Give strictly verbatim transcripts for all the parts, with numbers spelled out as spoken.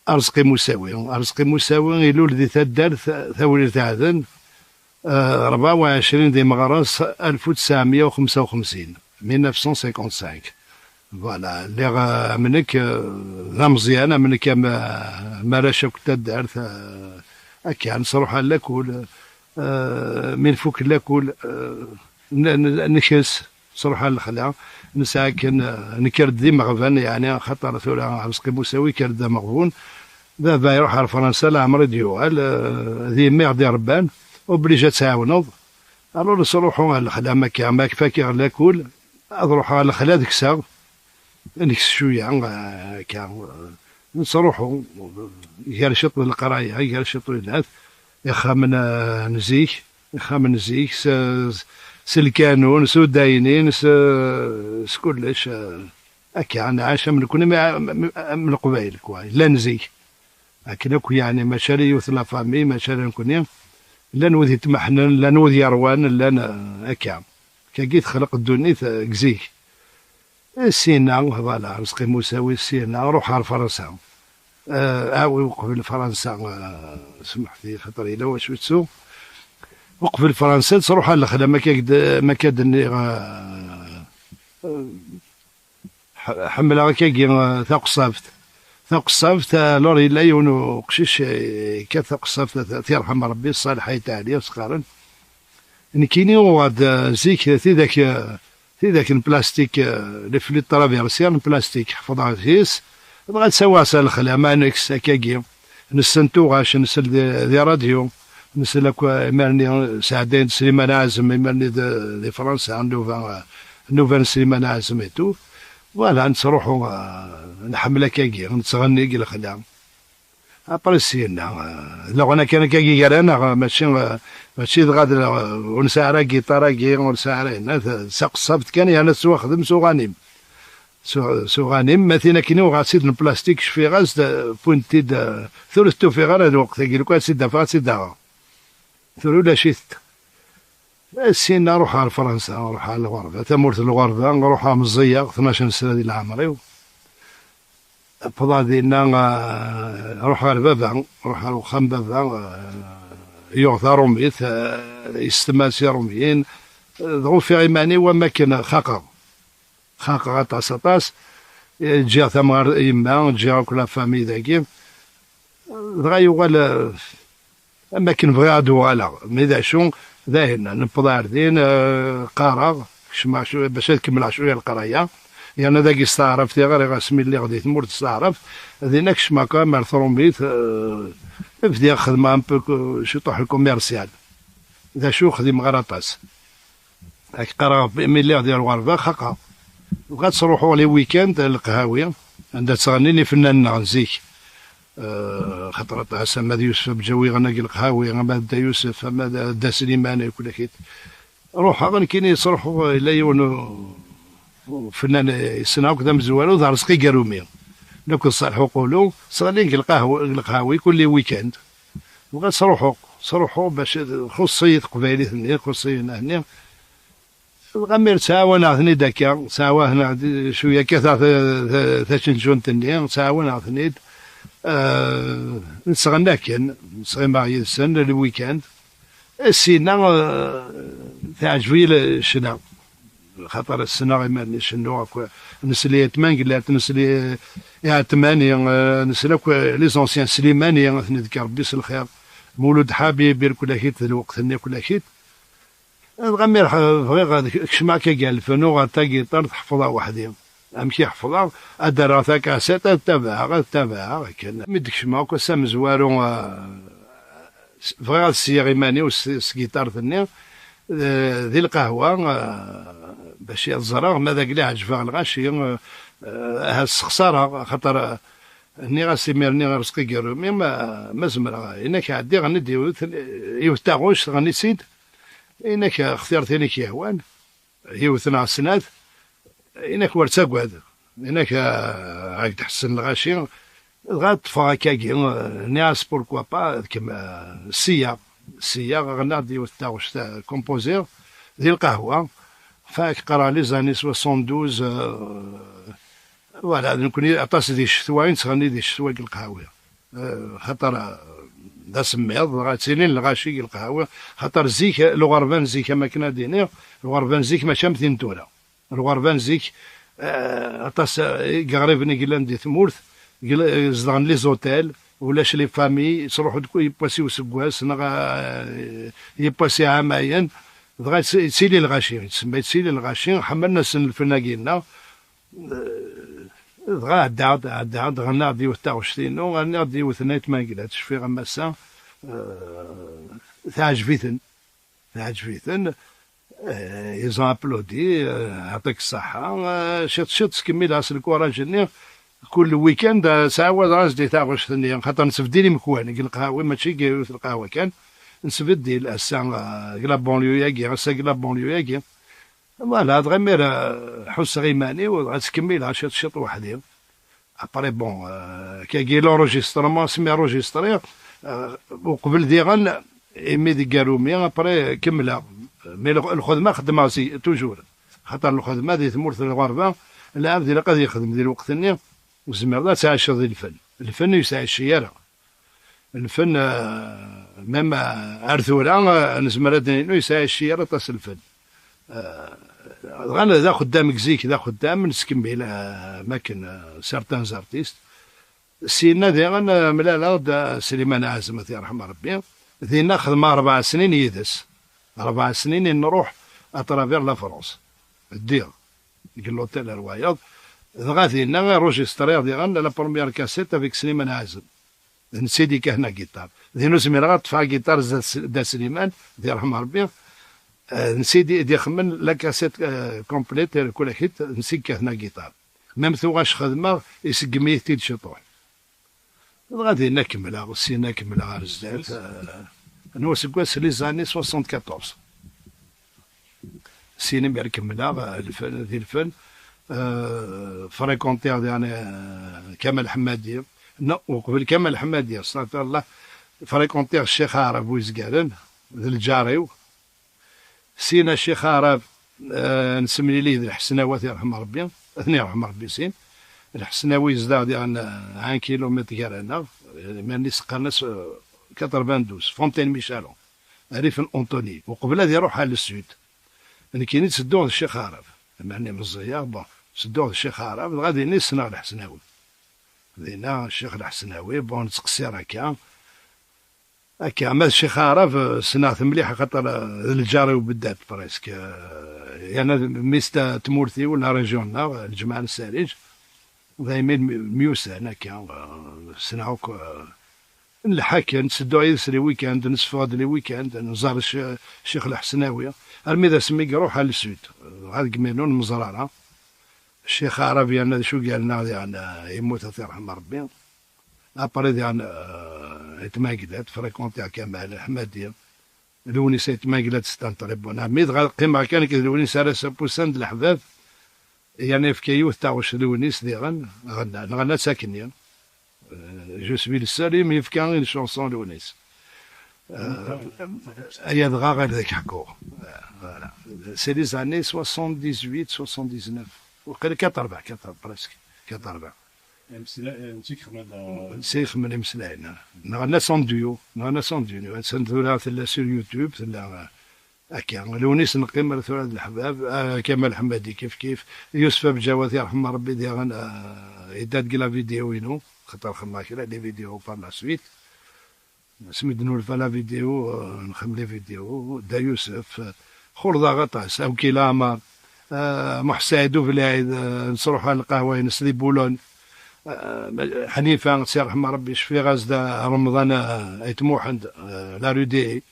Arezqi Musawi. Arezqi Musawi ilul di taddart Tawrirt Ɛden, eh, rebɛa u ɛecrin di meɣres alef u tesɛemya u xemsa u xemsin, mille neuf cent cinquante-cinq. Voilà, lliɣ, eh, am nekk, eh, d ameẓyan, am nekk am, eh, am arrac akk n taddart, eh, akka, nesruḥ ar lakul, eh, mi nfuk lakul, eh, n-, n-, nkes, nesruḥ ar lexla, nesɛa akken, eh, nekker-d d imeɣban, yeɛni, axaṭer tura Arezqi Musawi yekker-d d ameɣbun, baba iruḥ ar Fransa, leɛmer i d-yuɣal, eh, d yemma i ɣ-d-irebban, obligé ad tt-tɛawneḍ. Alors, nesruḥu ar lexla, ma akka, ma fakiɣ lakul, ad ruḥeɣ ar lexla ad kseɣ, nkes cwiya, eh, akka, eh, nettruḥu, gar ciṭ n leqraya, gar ciṭ n winnat, ixxamen, eh, n zik, ixxamen n zik, s, s, s lkanun, s udaynin, s, s kullec, eh, akka, nɛac am nekni, am, am, am Leqbayel, quoi, llan zik. Akken akk, yeɛni, mačči ala yiwet la famille, mačči ala nekni. Llan wid yetmeḥnen, llan wid yeṛwan, llan, eh, akka. Akkagi texleq ddunit, eh, deg zik. Eh, syenna, voilà, Arezqi Musawi, syenna, ruḥ ar Fransa. Eh, awi uqbel Fransa, eh, semḥet-iyi, xaṭer yella wacu ttuɣ. Uqbel Fransa, tettruḥ ar lexla, ma akka d-, ma akka d-nniɣ, eh, eh, ḥ-, ḥemmleɣ akkagi, eh, taqeṣṣabt. Taqeṣṣabt, eh, alors yella yiwen uqcic, eh, yekkat taqeṣṣabt, t-, t-, yerḥem Rebbi, Ṣṣaleḥ Ayt Ɛli, as-qqaren. Nekkini uɣeɣ-d, eh, zik, eh, tidak, eh, tidak n plastik, eh, les flûtes traversières n plastik, ḥefḍeɣ deg-s, dɣa ttawiɣ-tt ar lexla, ma nekkes akkagi, nessen tuɣac, nsel di, di radyu, nsel akk, eh, imarni sɛeddayen-d Sliman Ɛazem, imarni d, di Fransa, nnuba, eh, nnuba n Sliman Ɛazem et tout. Voilà, nettruḥu, eh, nḥemmel akkagi, nettɣenni deg lexla. Après syenna, eh, d leɣna kan akka i gar-aneɣ, mačči, eh, mačči dɣa d, eh, ur nesɛi ara agiṭar-agi, ur nesɛi ara yenna, d, d taqeṣṣabt kan, yerna tettwaxdem s uɣanim. S u-, s uɣanim, ma tin akken uɣeɣ-tt-id n plastik, cfiɣ-as-d, eh, wwin-t-id, eh, tura ur t-ufiɣ ara lweqt-agi, lukan ad tt-id-afeɣ, ad tt-id-aɣeɣ. Tura ulac-it. Eh, syenna ruḥeɣ ar Fransa, ruḥeɣ ar lɣerba, tamurt n lɣerba, ruḥeɣ meẓẓiyeɣ, tnac n sna di leɛmer-iw. Wwḍeɣ dinna, eh, ruḥeɣ ar baba, ruḥeɣ ar uxxam n baba, eh, yuɣ tarumit, eh, yessetma-s Iṛumyen, eh, dɣa ufiɣ iman-iw am akken xaqeɣ. Xaqeɣ aṭas, aṭas. Eh, ǧǧiɣ tamɣart yemma, ǧǧiɣ akk la famille dagi. Dɣa yuɣal, eh, am akken bɣiɣ ad uɣaleɣ. Mi d acu, dayen, newweḍ ar din, eh, qqareɣ, kecmeɣ cwi-, bac ad kemmleɣ cwiya leqraya. Yerna dagi s taɛrabt i ɣriɣ asmi lliɣ di tmurt s taɛrabt. Dinna kecmeɣ kan ar Trumit, eh, bdiɣ xedmeɣ un peu, ciṭuḥ lkumirsiyal. D acu xdimeɣ ara aṭas. Ad k-qqareɣ, mi lliɣ di lɣerba, xaqeɣ. Bɣiɣ ad sruḥuɣ les week-ends ar leqhawi, anda ttɣennin ifennanen-nneɣ n zik. Eh, xaṭer aṭas, ama d Yusef Amǧawi iɣenna deg leqhawi, ama d Dda Yusef, ama d Dda Sliman, kulakit. Ruḥeɣ, nekkini sruḥuɣ, yella yiwen u-, ufennan i ssneɣ akk d amezwaru, d Arezqi Garumi. Nekk d Ṣaleḥ Uqulu, ttɣennin deg leqhawi, deg leqhawi, kul les week-ends. Bɣiɣ ad sruḥuɣ, sruḥuɣ bac txuṣṣ-iyi teqbaylit-nni, txuṣṣ-iyi nneḥni. Dɣa mi ttɛawaneɣ-ten-id akka, ttɛawaneɣ-d cwiya akka ta-, ta-, ta-, tacenǧunt-nni, ttɛawaneɣ-ten-id. Eh, nettɣenni akken, nettɣimaɣ yid-sen le week-end. Syenna, eh, teɛǧeb-iyi le-, ccna. Xaṭer ssneɣ iman-, cennuɣ akk, nesli i Tmangellat, nesli i Ɛetmani, eh, nesla akk les anciens Slimani, ad ten-iḍegger Rebbi s lxir. Mulud Ḥabib, irkulakit d lweqt-nni kulakit. Dɣa mi rḥ-, bɣiɣ ad k-, kecmeɣ akka gar lfen, uɣeɣ tagiṭart, ḥefḍeɣ weḥd-i. Amek i ḥefḍeɣ? Ad d-rreɣ takaṣiṭ, ad tabaɛeɣ, ad tabaɛeɣ, akken. Mi d-kecmeɣ akk ass amezwaru, ah, s-, bɣiɣ ad sliɣ iman-iw s, s tgiṭart-nni, eh, di lqahwa, eh, bac ad ẓreɣ ma d agla ɛeǧbeɣ lɣaci, eh, eh, ahat ssexṣareɣ, axaṭer, eh, nniɣ-as imir-nni i Rezqi Gerrumi, ma, ma zemreɣ, inak ɛeddi ɣenni-d yiwet, yiwet taɣuct, ɣenni-tt-id, inak xtir tin i k-yehwan, yiwet neɣ snat, inak ur ttagad, inak, ah, ad k-d-ḥessen lɣaci, dɣa ṭṭfeɣ akkagi, nniɣ-as pourquoi pas, d kemm, ah, siyya, siyya, ɣennaɣ-d yiwet taɣect, ah, composée, di lqahwa, fa qqareɣ les années soixante-douze, ah, voilà, nekkni aṭas di ccetwa i nettɣenni di ccetwa deg lqahwi. eh, xaṭer, eh, d asemmiḍ, dɣa ttilin lɣaci deg lqahwa, xaṭer zik, lɣerba n zik, am akken ad d-iniɣ, lɣerba n zik mačči am tin tura. Lɣerba n zik, eh, aṭas, eh, iɣriben i yellan di tmurt, gl-, eh, zedɣen les hôtels, ulac les familles, yettruḥu-d ku-, yiwwas i useggas, neɣ, eh, yiwwas i ɛamayen, dɣa yett-, yettili lɣaci, yettsemma yettili lɣaci, ḥemmlen-asen lfen-agi-nneɣ. Eh, dɣa ɛeddaɣ-d, ɛeddaɣ-d, ɣennaɣ-d yiwet taɣect-inu, rniɣ-d yiwet n Ayt Manglat, cfiɣ am ass-a, eh, teɛjeb-iten, teɛjeb-iten, eh, ils ont applaudi, eh, ɛṭik ṣṣeḥḥa, eh, ciṭ ciṭ ttkemmileɣ s lkuraj-nni, kul weekend, eh, sɛawadeɣ-as-d i taɣect-nni, xaṭer nettbeddil imekwan, deg lqahwi, mačči deg yiwet lqahwa kan, nettbeddil, ass-a, eh, deg la banlieue-agi, ass-a deg la banlieue-agi, Voilà, dɣa imir, euh, ḥusseɣ iman-iw, dɣa ttkemmileɣ ciṭ ciṭ weḥd-i. Après, bon, euh, kagi l'enregistrement, asmi enregistriɣ, euh, uqbel diɣen, imi deg arumi, après, kemmleɣ. Mais lx-, lxedma xeddmeɣ zi-, toujours. Xaṭer lxedma di tmurt n lɣerba, lɛebd ilaq ad yexdem di lweqt-nni, ur tezmireḍ ad tɛiceḍ di lfen. Lfen ur yesɛici ara. Lfen, euh, même, euh, ar tura, euh, nezmer ad d-nini ur yesɛici ara aṭas lfen. Euh, dɣa d axeddam deg zik, d axeddam, nettkemmil, euh, makken, euh, certains artistes. Syenna diɣen, euh, mlaleɣ-d, euh, Sliman Ɛazem, ad t-yerḥem Rebbi. Dinna xedmeɣ rebɛa snin yid-s. Rebɛa snin i nruḥ à travers la France. Ddiɣ deg l'hôtel ar wayeḍ. Dɣa dinna enregistriɣ diɣen la première cassette avec Sliman Ɛazem. D netta i d-ikehnen agiṭar. Din ur zmireɣ ad ṭṭfeɣ agiṭar zdat s-, Dda Sliman, ad yerḥem Rebbi. Eh, d netta i d-, i d-ixemmen la cassette, eh, complète, eh, kul akit, d netta i yekkaten agiṭar. Même tuɣac xedmeɣ, iseggem-iyi-t-id ciṭuḥ. Dɣa dinna kemmleɣ, syenna kemmleɣ ar zdat. Eh, anwa aseggas? Les années soixante-quatorze. Syenna imir kemmleɣ, eh, lfen, di lfen, eh, fréquentiɣ diɣen, eh, Kamal Ḥemmadi. Non, uqbel Kamal Ḥemmadi, astaɣfirullah, fréquentiɣ Ccix Aɛrab Wizgaren, d lǧar-iw. Syenna Ccix Aɛrab, eh, nessemlili d Lḥesnawi, ad t-yerḥem Rebbi, ad ten-yerḥem Rebbi sin. Lḥesnawi yezdeɣ diɣen, eh, un kilomètre gar-aneɣ, eh, iman-is qqaren-as, eh, quatre-vingt-douze, Fontaine Michalon. Rrif n Antony, uqbel ad iruḥ ɣer le sud. Nekkini ttedduɣ d Ccix Aɛrab, meɛni meẓẓiyeɣ, bon, ttedduɣ d Ccix Aɛrab, dɣa dinna i ssneɣ Lḥesnawi. Dinna Ccix Lḥesnawi, bon, nettqeṣṣir akka. Akka, ma d Ccix Aɛrab, eh, ssneɣ-t mliḥ, axaṭer, eh, d lǧar-iw beddat, presque. Eh, yerna d mmi-s ta-, tmurt-iw, la région-nneɣ, eh, lǧemɛa n Ssariǧ. Daymi myussan akka, eh, ssneɣ akk, eh, Nleḥḥa kan, ttedduɣ yid-s les week-ends, nesseffeɣ-d les week-ends, nẓer Cci-, Ccix Lḥesnawi, armi d asmi i iruḥ ɣer le sud. Dɣa deg Milun, ur nemmẓer ara. Ccix Aɛrab yerna d acu i yerna diɣen, eh, yemmut, ad t-yerḥem Rebbi. Après diɣen, eh, Ayt Manglat, fréquentiɣ Kamal Ḥemmadi. Lewnis Ayt Manglat, c'est un très bon ami. Dɣa qqimeɣ kan akked Lewnis ar ass-a, pusan d leḥbab. Yerna yefka yiwet taɣect Lewnis diɣen, ɣenna, nɣenna-tt akkenni. Euh, je suis le seul i m-yefka une chanson Lewnis. Euh, aya dɣa ɣer deg ḥkuɣ. Euh, voilà. C'est les années soixante-dix-huit, soixante-dix-neuf. Waqila quatre-vingts, quatre, presque. Quatre-vingts. Imeslayen, netta i ixedmen, euh, netta i ixedmen imeslayen, ah. Nɣenna-tt en duo, nɣenna-tt en duo. Attan tura tella sur YouTube, tella, euh, Akka, Lewnis neqqim ar tura d leḥbab, ah, Kamal Ḥemmadi kif kif, Yusef Abǧaw, ad t-yerḥem Rebbi diɣen, ah, yedda deg la vidéo-inu, xaṭer xedmeɣ kra des vidéos par la suite. Asmi d-nulfa la vidéo, ah, nxem les vidéos, Dda Yusef, ah, xulḍeɣ aṭas, Awkil Ɛmar, ah, Muḥ Saɛid Ubelɛid, ah, nettruḥu ɣer lqahwa-ines di Boulogne, ah, Ḥnifa, ad tt-yerḥem Rebbi, cfiɣ-as-d, ah, Remḍan, ah, Ayt Muḥend, ah, la rue des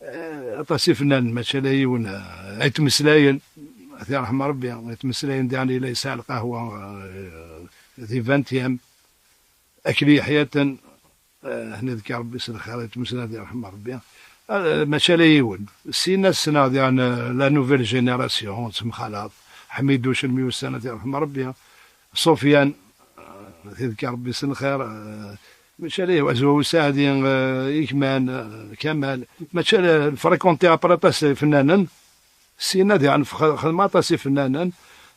Eh, aṭas ifennanen, mačči ala yiwen, eh, ay ttmeslayen, ad t-yerḥem Rebbi, ay ttmeslayen diɣen yella yesɛa lqahwa, eh, di vingtième, Akli Yeḥyaten, eh, ad t-yekker Rebbi s lxir, ay ttmeslayen ad t-yerḥem Rebbi. Eh, mačči ala yiwen. Syin ad ssneɣ diɣen, eh, la nouvelle génération, ttemxalaḍ, Ḥmiduc, myussan, ad t-yerḥem Rebbi. Sufyan, eh, ad t-yekker Rebbi s lxir, eh, mačči ala yiwen, Azwaw Saɛdi, eh, Ikman, eh, Kamal, mačči ala, nfréquenti après aṭas ifennanen, syin ad yeɛni f-, xedmeɣ aṭas ifennanen,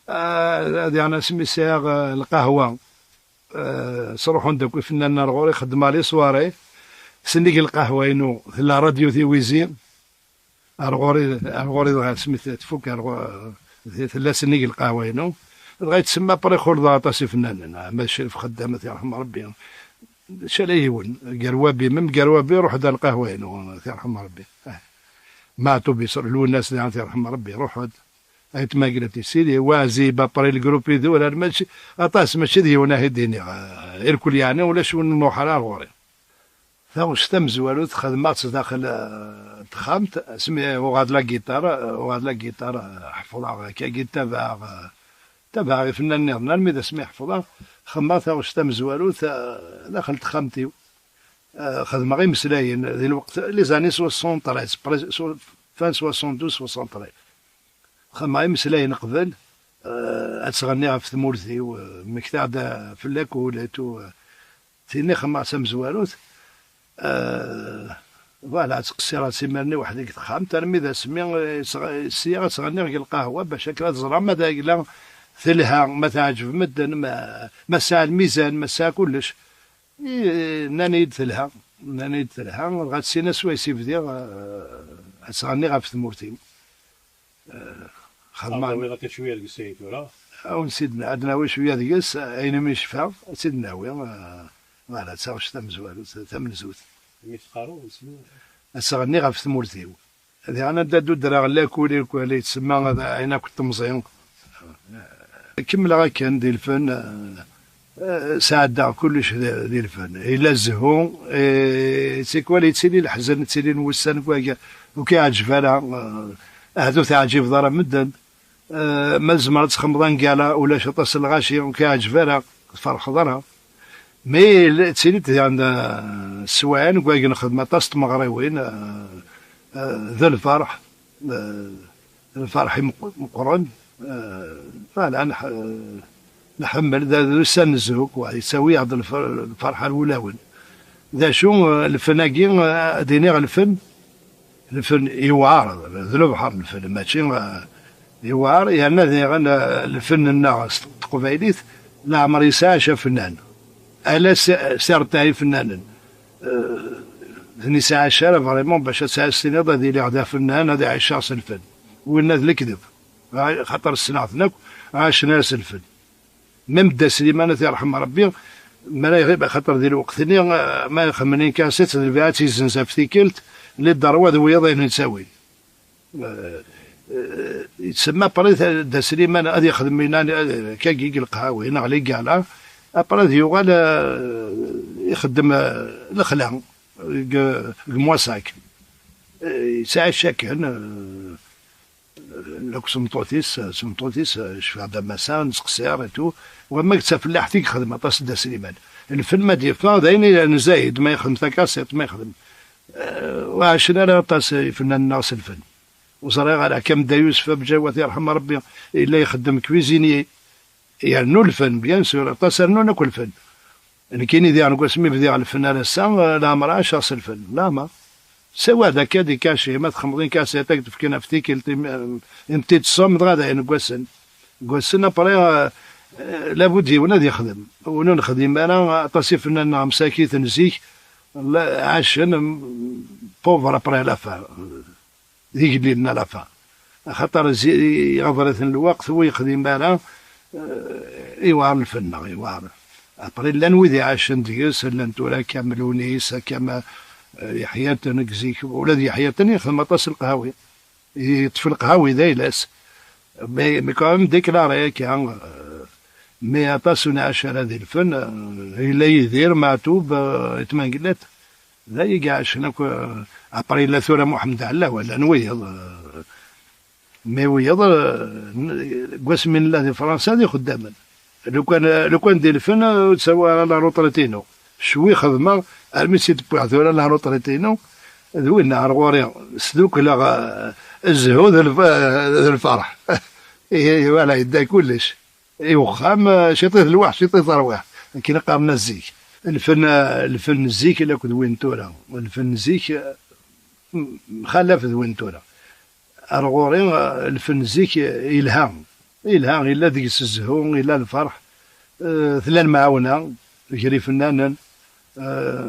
eh, ad yeɛni asmi sɛiɣ, eh, lqahwa, Eh, sruḥun-d akk ifennanen ar ɣur-i, xeddmeɣ les soirées. Sennig lqahwa-inu tella Radio Tiwizi. Ar ɣur-i, ar ɣur-i dɣa asmi t-, tfuk, ar ɣur-, tella sennig lqahwa-inu. Dɣa yettsemma après xulḍeɣ aṭas ifennanen. Ah, ma d Crif Xeddam, ad t-yerḥem Rebbi. Mačči ala yiwen. Gerwabi, même Gerwabi, ruḥ-d ar lqahwa-inu, ad t-yerḥem Rebbi. Ah. Maɛtub Yusr Lwennas, diɣen, ad t-yerḥem Rebbi, ruḥ-d. Ayt Magret i sidi, wa Zib, après le groupe Idurar, mačči aṭas, mačči d yiwen ahi d-iniɣ, eh, irkel yeɛni ulac win nruḥ ara ar ɣur-i. Taɣect tamezwarut xedmeɣ-tt daxel, eh, texxamt, asmi uɣeɣ-d la guitare, eh, uɣeɣ-d la guitare, eh, ḥefḍeɣ akka, tabaɛeɣ, eh, tabaɛeɣ ifennanen nniḍen, armi d asmi ḥefḍeɣ, xedmeɣ taɣect tamezwarut, eh, daxel texxamt-iw. Eh, xedmeɣ imeslayen di lweqt, les années soixante-treize, pres-, so-, fin soixante-douze, soixante-treize. Xedmeɣ imeslayen qbel, eh, ad ttɣenniɣ ɣef tmurt-iw, eh, mmektaɣ-d, eh, fell-ak u letu, eh, tinni xedmeɣ tamezwarut. Eh, voilà, ttqessireɣ s imirni weḥd-i deg texxamt, armi d asmi, eh, sɣ-, sliɣ ad ttɣenniɣ deg lqahwa, bac akken ad ẓreɣ ma d ayla telha, ma teɛǧeb medden, ma, ma tesɛa lmizan, ma tesɛa kullec. I, nnan-iyi-d telha, nnan-iyi-d telha, dɣa d sin aswayes i bdiɣ, eh, ad ttɣenniɣ ɣef tmurt-iw. Eh, xedmeɣ. Ad nawi cwiya deg-s ay tura. Awen-sid-, ad nawi cwiya deg-s, ayen umi cfiɣ, ad tt-id-nawi, eh, voilà, d taɣect tamezwarut, tamenzut. Mi teqqareḍ, ad ttɣenniɣ ɣef tmurt-iw. Diɣen anda d-udreɣ lakul, irkul yettsemma ayen akk n temẓi. Kemmleɣ akken di lfen, eh, sɛeddaɣ kullec di, di lfen. Yella zzhu, eh, tikwal yettili leḥzen, ttilin wussan ur k-iɛǧeb ara, eh, ahat ur teɛǧibeḍ ara medden. Eh, ma tzemreḍ ad txedmeḍ angal-a, ulac aṭas n lɣaci, ur k-iɛǧeb ara, ur tferḥeḍ ara. Mi la-, ttilint diɣen, eh, sswayeɛ deg wayen nxeddem aṭas n tmeɣriwin, eh, eh, d lferḥ, eh, lferḥ i meq-, meqqren, eh, voilà, nḥ-, nḥemmel, d, d ussan n zzhu, quoi, yettawi-aɣ-d lfer-, lferḥ ar wulawen. D acu, eh, lfen-agi, eh, ad iniɣ lfen, lfen yewɛer, d lebḥer lfen, mačči, eh, yewɛer, yerna diɣen, eh, lfen-nneɣ s teqbaylit, leɛmer yesɛa afennan. Ala s-, certains ifennanen, eh, d nesɛa ara vraiment bac ad tesɛiḍ tiniḍ ad iliɣ d afennan, ad ɛiceɣ s lfen. Winna d lekdeb. Xaṭer ssneɣ-ten akk, ɛacen ara s lfen. Même Dda Sliman, ad t-yerḥem Rebbi, mi ara iɣib, axaṭer di lweqt-nni, eh, ma ixemmen une cassette, d lbiɛa ad tt-yezzenz ɣef tikkelt, les droits d wiyaḍ ayen yettawin. Eh, eh, yettsemma après Dda Sliman ad yexdem inan, eh, kagi deg leqhawi, neɣ les galas, après ad yuɣal, eh, ixeddem, eh, lexla deg, deg Moissac. Eh, yettɛic akken, eh, Nekk s tmeṭṭut-is, s tmeṭṭut-is, cfiɣ-d a Massa, nettqeṣṣir et tout. Wamma d tafellaḥt i yexdem aṭas Dda Sliman. Lfen ma d-yeffeɣ, d ayen i nezzayd, ma yexdem takasiṭ, ma yexdem. Eh, ur ɛacen ara aṭas ifennanen-nneɣ s lfen. Ur ẓriɣ ara, kam Dda Yusef Abǧaw, ad t-yerḥem Rebbi, yella ixeddem cuisinier. Yernu lfen, bien sûr, aṭas rnun akk lfen. Nekkini diɣen, deg wasmi bdiɣ lfen ar ass-a, eh, leɛmer ɛaceɣ s lfen, leɛmer. Sawa d akka di kaci, ma txemmeḍ une cassette, ad k-d-fken ɣef tikkelt, im-, im-, une petite somme, dɣa dayen deg wassen. Deg wassen, après, eh, eh, labud yiwen ad yexdem. Ur nexdim ara aṭas ifennanen msakit n zik, la-, ɛacen, mm, pauvre après la fin. D igellilen à la fin. Axaṭer zi-, iɣeḍr-iten lweqt, ur yexdim ara, eh, iwɛer lfen-nneɣ, iwɛer. Après, llan wid iɛacen deg-s, llan tura akka am Lewnis, akka am, eh, Yeḥyaten deg zik, ula d Yeḥyaten yexdem aṭas n lqahwi. Yeṭṭef lqahwi d ayla-s. Mais, mais quand même déclaré akka, eh, mais aṭas ur nɛac ara di lfen, eh, yella Yidir, Meɛtub, eh, Tmangellat. D ay i iɛacen akk, eh, après yella tura Muḥemmed Ɛella, wala n wiyeḍ, eh, mais wiyeḍ, eh, n-, deg wasmi nella di Fransa d ixeddamen. Lukan, lukan di lfen, eh, ur ttawiɣ ara la retraite-inu. Cwi xedmeɣ, armi tt-id-wwiɣ tura la retraite-inu, d winna ar ɣur-i, sdukleɣ, eh, zzhu d lf-, d lferḥ. Ihi, voilà, yedda kullec. I uxxam, eh, ciṭi d lweḥ, ciṭi d terwiḥ. Akken i qqaren zik. Lfen, eh, lfen n zik akked win tura. Lfen n zik, eh, m-, mxalaf d win tura. Ar ɣur-i, eh, lfen n zik, eh, yelha. Yelha, yella deg-s zzhu, yella lferḥ. Eh, tella lemɛawna gar ifennanen. Eh,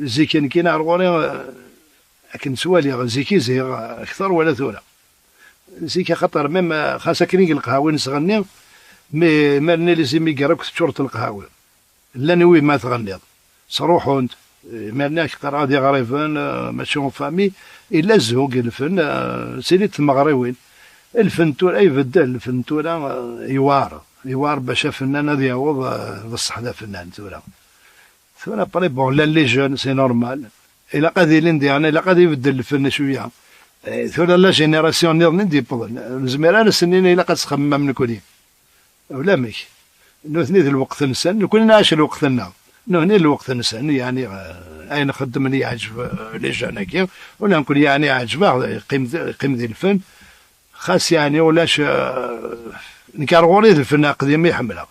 zik nekkini ar ɣur-i, eh, akken ttwaliɣ, zik i ziɣ, eh, akter wala tura. Zik axaṭer même, eh, xas akken i lqahwi nesɣenni, mais ma nili zimigger akk teččureḍ lqahwi. Llan wid ma tɣenniḍ, sruḥun-t. Imir-nni ad k-qqareɣ ad iɣriben, eh, mačči en famille, illa zzhu deg lfen, eh, ttili-d tmeɣriwin. Lfen tura ibeddel, lfen tura, eh, yewɛer, yewɛer bac afennan ad yaweḍ, eh, d ṣṣeḥ d afennan tura. Tura après, bon, llan les jeunes, c'est normal. Ilaq ad ilin diɣen, ilaq ad ibeddel lfen cwiya. Eh, tura la génération nniḍen i d-yewwḍen. Nezmer ara s-nini ilaq ad txemmem am nekni. Ulamek. Nutni d lweqt-nsen, nekni nɛac lweqt-nneɣ. Nutni d lweqt-nsen, yeɛni, eh, ayen xeddmen yeɛǧeb, eh, les jeunes-agi. Ula nekni, yeɛni, yeɛǧeb-aɣ, yeqqim d, yeqqim di lfen. Xas, yeɛni, ulac, eh, nekk ar ɣur-i d lfen aqdim i ḥemmleɣ.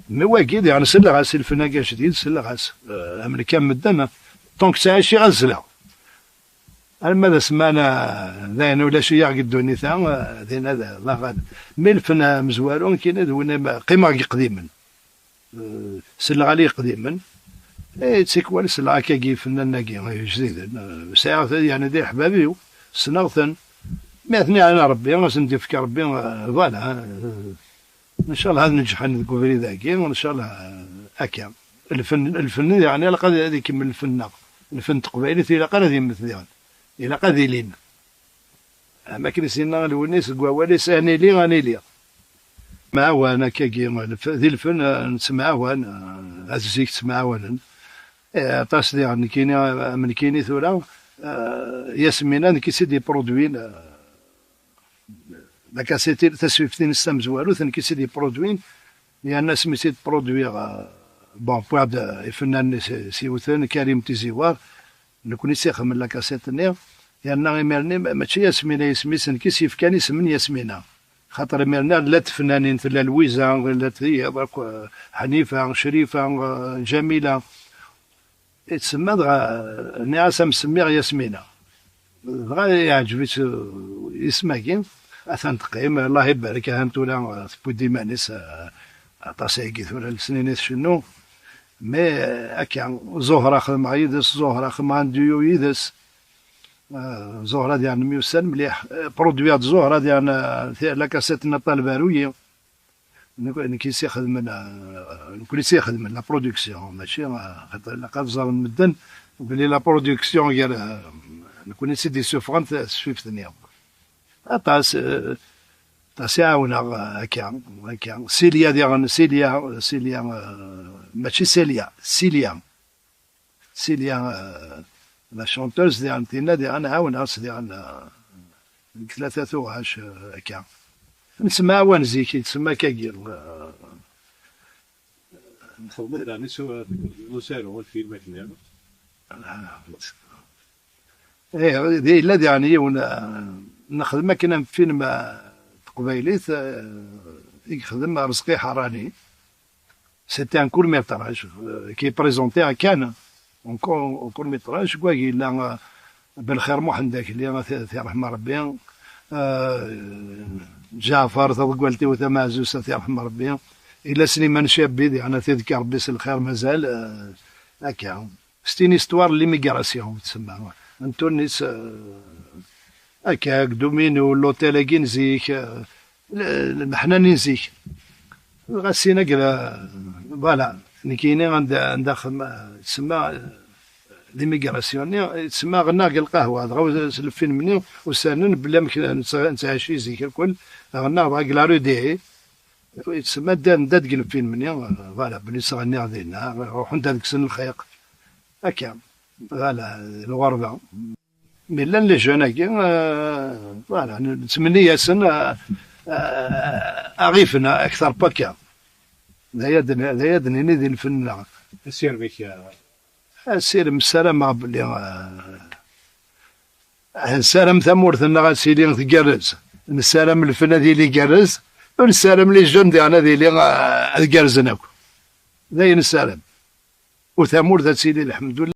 Mais wagi, diɣen, selleɣ-as i lfen-agi ajdid, selleɣ-as. Eh, am nekk am medden, tant que ttɛiciɣ ad zleɣ. Alma d asman, eh, d ayen ulac-iyi deg ddunit-a, eh, dinna d, d aɣan. Mi lfen amezwaru, nekkini d win am-, qqimeɣ deg iqdimen. Eh, selleɣ-as i iqdimen. Eh, tikwal selleɣ akkagi i ifennanen-agi, eh, ijdiden. Eh, sɛiɣ-ten, yeɛni d iḥbab-iw, ssneɣ-ten. Mi aten-iɛna Rebbi, ad sen-d-yefk Rebbi, eh, voilà, eh, Ncallah ad neǧḥen deg ubrid-agi, ncallah, eh, akka. Lfen, lfen, yeɛni, ilaq ad, ad ikemmel lfen-nneɣ. Lfen n teqbaylit ilaq ara ad yemmet diɣen. Ilaq ad ilin. Am akken i s-yenna Lewnis deg wawal-is, "Ad nili, ad nili." Mɛawan, akkagi, lf-, di lfen, eh, nettemɛawan, eh, at zik ttemɛawanen. Eh, aṭas diɣen, nekkini, eh, am nekkini tura, eh, Yasmina, nekk i tt-id-iproduin, eh, la cassette, tasfift-ines tamezwarut, nekk i tt-id-iproduin, yerna asmi tt-id-produiɣ, eh, bon, wwiɣ-d, eh, ifennanen s, s iwten, Karim Tiziwar, nekni i tt-ixedmen la cassette-nni, yerna imir-nni ma-, mačči Yasmina isem-is, nekk i s-yefkan isem n Yasmina. Xaṭer imir-nni llant tfennanin, tella Lwiza, llant tiyiḍ akk, eh, Ḥnifa, Crifa, eh, Ǧamila. I tsemma dɣa, nniɣ-as ad m-semmiɣ Yasmina. Dɣa yeɛǧeb-itt, uh, isem-agi. Atan teqqim, Allah ibarek, ahan tura, uh, tewwi-d iman-is, uh, aṭas ayagi tura lesnin i tcennu. Mais, uh, akka, Zuhra xedmeɣ yid-s, Zuhra xedmeɣ un duo yid-s. Uh, Zuhra diɣen myussan mliḥ. Uh, produiɣ-d Zuhra diɣen, uh, ti-, la cassette n Ṭaleb Aruyi. Nek-, nekk i s-ixedmen, eh, nekkni i s-ixedmen la production, mačči, eh, xaṭer ilaq ad ẓren medden belli la production gar, eh, nekkni i s-id-isuffɣen tasfift-nni. Aṭas, eh, aṭas i ɛawneɣ, eh, akka, akka. Silya diɣen, Silya, Silya, eh, mačči Silya, Silya. Silya, euh, la chanteuse, diɣen tinna, diɣen ɛawneɣ-tt, diɣen, euh, deg tlata tuɣac, euh, akka. Nettemɛawan zik, yettsemma akkagi, euh, Nxeddem-d daɣen isu-, usaru, lfilm akken. Eh, yella diɣen yiwen, euh, nexdem akken am film, euh, teqbaylit, euh, i yexdem Rezqi Ḥarani. C'était un court métrage, euh, qui est présenté à Cannes. Un court, un court métrage, quoi, il a, euh, Belxir Muḥend Akli, ad t-, ad t-yerḥem Rebbi, euh, Ǧaɛfar, taḍeggalt-iw tamaɛzuzt, ad t-yerḥem Rebbi. Ila Sliman Cabbi, diɣen ad t-id-yekker Rebbi s lxir, mazal, euh, akka. C'est une histoire de l'immigration, tsemma. N Tunis, euh, akka, deg Domino, l'hôtel-agi n zik, euh, l-, lmeḥna-nni n zik. Ɣas sin akka, voilà, nekkini anda, anda xedmeɣ, tsemma, euh, l'immigration-nni, tsemma ɣennaɣ deg lqahwa, dɣa s lfilm-nni, usanen belli amek nettɣ-, nettɛici zik irkul, ɣennaɣ dɣa deg la rue des Haies, tsemma ddan, ddan deg lfilm-nni, voilà, belli ttɣenniɣ dinna, ruḥen-d ad kksen lxiq. Akka, voilà, lɣerba. Mi llan les jeunes-agi, euh, voilà, nettmenni-yasen, euh, euh, aɣ-ifen akter n wakka. D aya d-, d aya d-nini di lfen-nneɣ. Asirem-ik, euh, asirem, ssarameɣ belli, euh, nessaram tamurt-nneɣ ad tili tgerrez. Nessaram lfen ad yili igerrez. Ur nessaram les jeunes diɣen ad ili, euh, ad gerrzen akk. D ayen nessaram. U tamurt ad tili, lḥemdullah.